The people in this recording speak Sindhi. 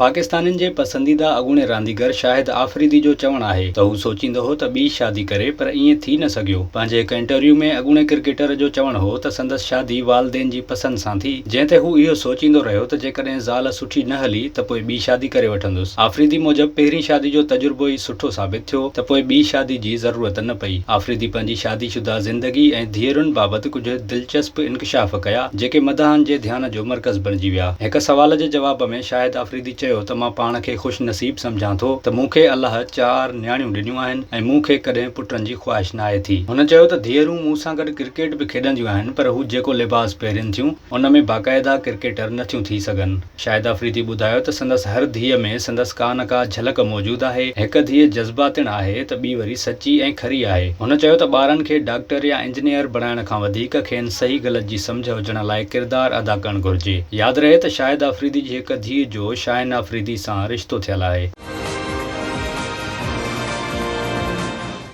پاڪستانين جي پسنديده اڳوڻي رانديگر شاهد آفريدي جو چوڻ آهي ته هو سوچيندو هو ته ٻي شادي ڪري پر ائين ٿي نه سگهيو. پنهنجي هڪ انٽرويو ۾ اڳوڻي ڪرڪيٽر جو چوڻ هو ته سندس شادي والدين جي پسند سان ٿي، جنهن تي هو اهو سوچيندو رهيو ته جيڪڏهن زال سٺي نه هلي ته پوء ٻي شادي ڪري وٺندس. آفريدي موجب پهرين شادي جو تجربو ئي سٺو ثابت ٿيو ته پوء ٻي شادي جي ضرورت نه پئي. آفريدي پنهنجي شادي شده زندگي ۽ ڌيئرن بابت ڪجهه دلچسپ انڪشاف ڪيا، جيڪي مداحن جي ڌيان جو مرڪز بڻجي ويا. هڪ سوال جي جواب ۾ شاهد آفريدي چيو ته مان پاڻ کي خوش نصيب سمجهان ٿو ته مون کي الله چار نياڻيون ڏنيون آهن ۽ مون کي ڪڏهن پٽن جي خواهش ناهي ٿي. هن چيو ته ڌيئرون مون سان گڏ ڪرڪيٽ به کيڏنديون آهن پر هو جيڪو لباس پهرين ٿيون، ان ۾ باقاعده ڪرڪيٽر نٿيون ٿي سگهن. شاهد آفريدي ٻڌايو ته سندس هر ڌيء ۾ سندس ڪا نه ڪا جهلڪ موجود آهي، هڪ ڌيء جذباتڻ آهي ته ٻي وري سچي ۽ کري آهي. هن چيو ته ٻارن کي ڊاڪٽر يا انجنيئر بڻائڻ کان وڌيڪ کين صحيح غلط جي سمجهه هجڻ لاء ڪردار ادا ڪرڻ گهرجي. ياد رهي ته شاهد آفريدي جي هڪ ڌيء جو شاهين آفريدي سان رشتو ٿيل آهي.